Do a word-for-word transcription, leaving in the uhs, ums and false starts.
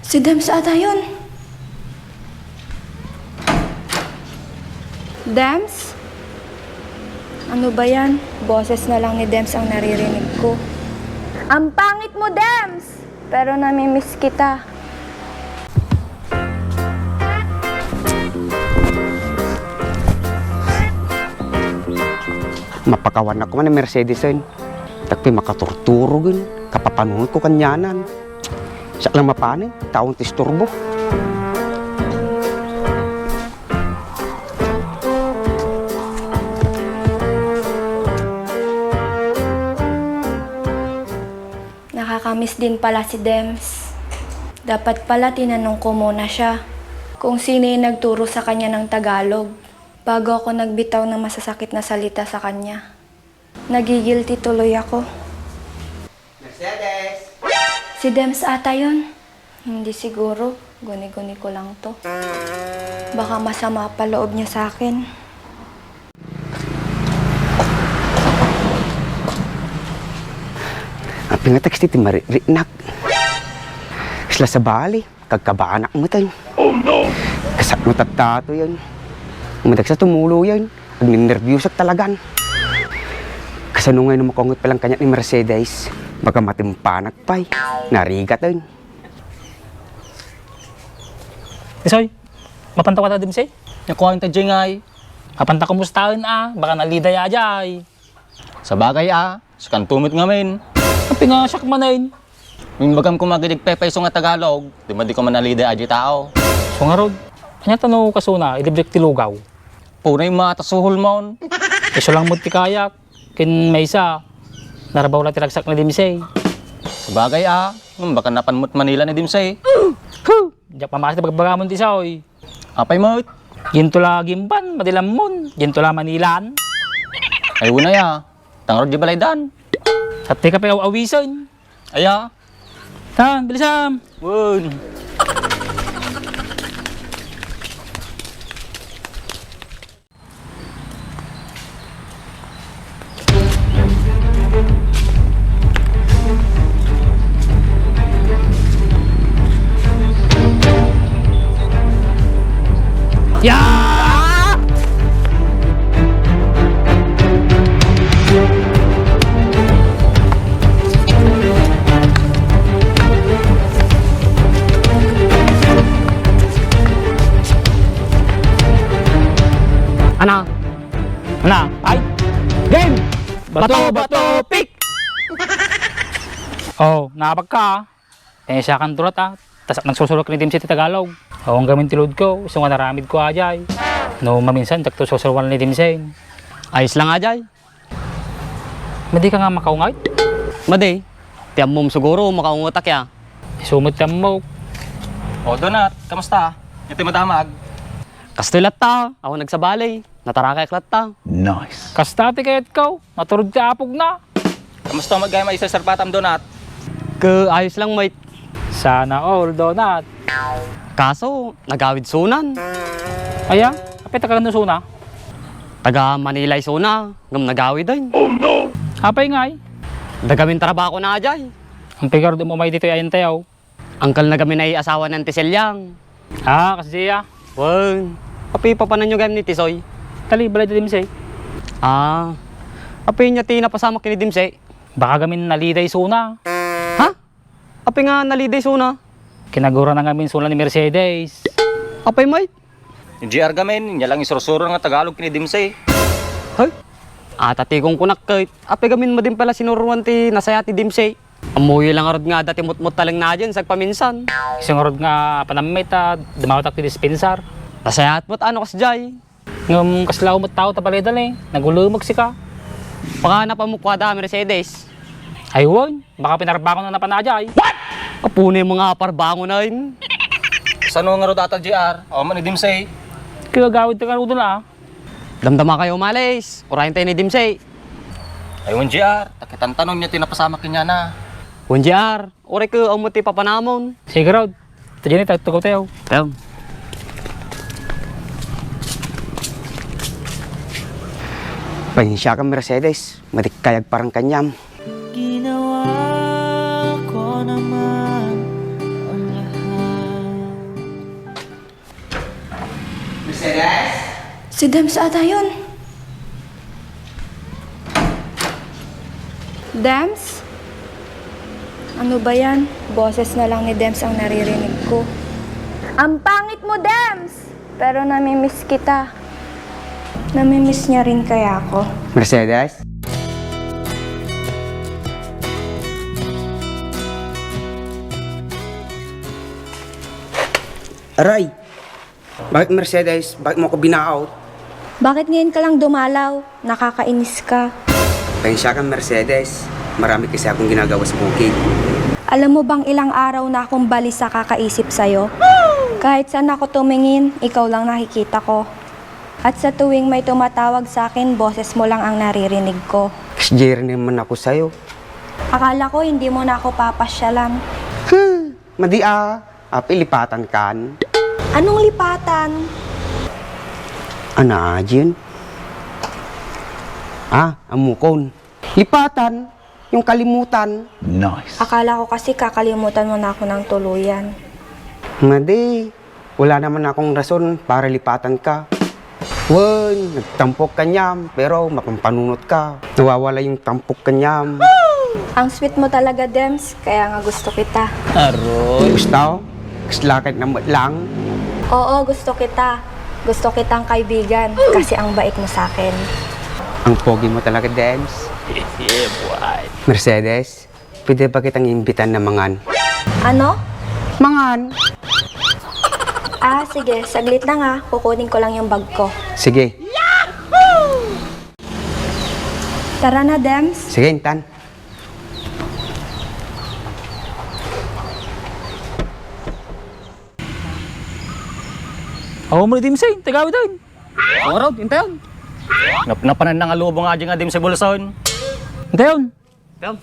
Si Dems ata yun. Dems? Ano ba yan? Boses na lang ni Dems ang naririnig ko. Ang pangit mo, Dems! Pero namimiss kita. Mapakawan ako man ni Mercedes, eh. Tapno makaturturog, eh. Kapapanunot ko kaniana. Siak lang mapanen, tao ti isturbo. Nakakamiss din pala si Dems. Dapat pala tinanong ko muna siya kung sino yung nagturo sa kanya ng Tagalog bago ako nagbitaw ng masasakit na salita sa kanya. Nagigilty tuloy ako. Mercedes! Si Dems ata yun. Hindi siguro. Guni-guni ko lang to. Baka masama pa loob niya sa akin. Apay nga text ti maririnak. Isla sa bali. Kagkabanak mo tayo. Oh, no! Kasakit mo tattato yan. Madagsa tumulo yan. Agninerbiusak talagan. Kasano ngay no makaungot pa lang kaniak ni Mercedes? Baka matimpanak pay. Narigat yan. Tisoy, mapanta ka ta dimsi? Nakuha yung tadjay ngay. Mapanta kumustahan, ah. Baka naliday ajay. Sabagay, ah. Sakanto met ngamin. Apay nga siak manen. Imbagam koma ket agpepayso nga Tagalog, di madi koma naliday ajay tao. So ngarud, ania ta no kasona, ilibrek ti lugaw? Punay mata suhol mon. Isu lang met ti kayak, ken maysa, narbaw la ti ragsak ni Dimsey. Sabagay a, ngem baka napan met Manila ni Dimsey. Huh! Diak pamati ti bagbagamon ti saoy. Apay met? Ginto la gimban, madilammon. Ginto la Manilaan. Ay, unay a. Tangarod di balaydan. Saan ti kape aw-awisen? Aya. Tan, bilisam. Wen. Ya! Ana? Ana? Ay! Game! Bato, bato, pick! Oh, nabag ka, ah. Kaya siya kan durat, ah. Tas nagsusurok ni Dimsey ti Tagalog. Awan gamin ti load ko, isu nga naramid ko, ajay. No, maminsan, dakto susuruan ni Dimsey. Ayos lang, ajay. Madi ka nga makaungot? Madi. Ti ammom siguro, makaungotak ya. Isu met ti ammok. O, Donat, kamusta? Iti madamag? Kastoy latta, awan nagsabali. Natarakayak latta. Nice. Kasta ti kayatko, naturod ti apogna. Kamusta met gayam a iseserbatam, Donat? Ke, ayos lang, mate. Sana all, Donat. Kaso, nagawid sunan. Aya, apay taga kano suna? Taga Manila isuna, ngem nagawid ay. Oh, no! Apay ngay? Dagamin trabahona ajay. Ang pigarod mo may ditoy ayan tayaw. Angkel na gamin ay asawa ni Auntie Selyang. Ah, kasdiay. Wen, apay papananyo gayam ni Tisoy? Tali, balay da Dimsey. Ah, apay nia ti napasamak ken ni Dimsey? Baka gamin naliday suna. Ha? Apay nga naliday suna? Kinagura na ngamin suna ni Mercedes. Apay may? Ni J R gamin, nia lang isursuro nga Tagalog ken ni Dimsey. Hay? Ata ti kunkunak ket, apay gamin madin pala sinuruan ti nasayaat ni Dimsey. Ammoyo lang ngarud nga adda ti mutmuttalengna diay sagpaminsan. Isu ngarud nga panammet a dumawtak ti dispensar. Nasayaat met a no kasdiay. Ngem kasla met tao ta balay da ni, nagulemek sika. Baka napammok kada Mercedes. Ay wen, baka pinarbangon na napan ajay. What? Apo ni mga parbangon ay. Sano ngarud ata J R? Awan man ni Dimsey. Kagawid ti karudon a. Damdama kayo umalis. Urayen tayo ni Dimsey. Ay, wen J R, ta kitantanon nia ti napasamak kaniana. Wen J R, uray ket awan ti papanamon. Sige, Rod. Ita diay, tagtugaw tayo. Tam. Painsiakan, Mercedes. Madi kay agparang kaniam. Ginawa ko naman Si Dems ata yun. Dems? Ano ba yan? Boses na lang ni Dems ang naririnig ko. Ang pangit mo, Dems! Pero namimiss kita. Namimiss niya rin kaya ako? Mercedes? Aray! Bakit, Mercedes? Bakit mo ako binaot? Bakit ngayon ka lang dumalaw? Nakakainis ka. Pasensya ka, Mercedes. Marami kasi akong ginagawa sa bukid. Alam mo bang ilang araw na akong balisa kakaisip sa'yo? Kahit saan ako tumingin, ikaw lang nakikita ko. At sa tuwing may tumatawag sa akin, boses mo lang ang naririnig ko. Kas Jerry naman ako sa'yo. Akala ko hindi mo na ako papasyalan. Hmm, madi ah. Api lipatan kan? Anong lipatan? Ana, Jin? Ah, amukon. Lipatan, yung kalimutan. Nice. Akala ko kasi kakalimutan mo na ako ng tuluyan. Madi, wala naman akong rason para lipatan ka. Wen, nagtampok kaniam, pero mapampanunot ka. Nawawala yung tampok kaniam. Ang sweet mo talaga, Dems, kaya nga gusto kita. Aroy. Gusto? Kasla ket na met lang. Oo, gusto kita. Gusto kitang kaibigan kasi ang bait mo sa akin. Ang pogi mo talaga, Dems. Yeah, boy. Mercedes, pwede ba kitang imbitan na mangan? Ano? Mangan! Ah, sige. Saglit lang ah. Kukunin ko lang yung bag ko. Sige. Tara na, Dems. Sige, intan. Awan mo ni Dimsay, tagawid tayo. Awan raw, intayon. Nap-, napanan na nga lubong nga di nga Dimsay bulson. Intayon. Intayon.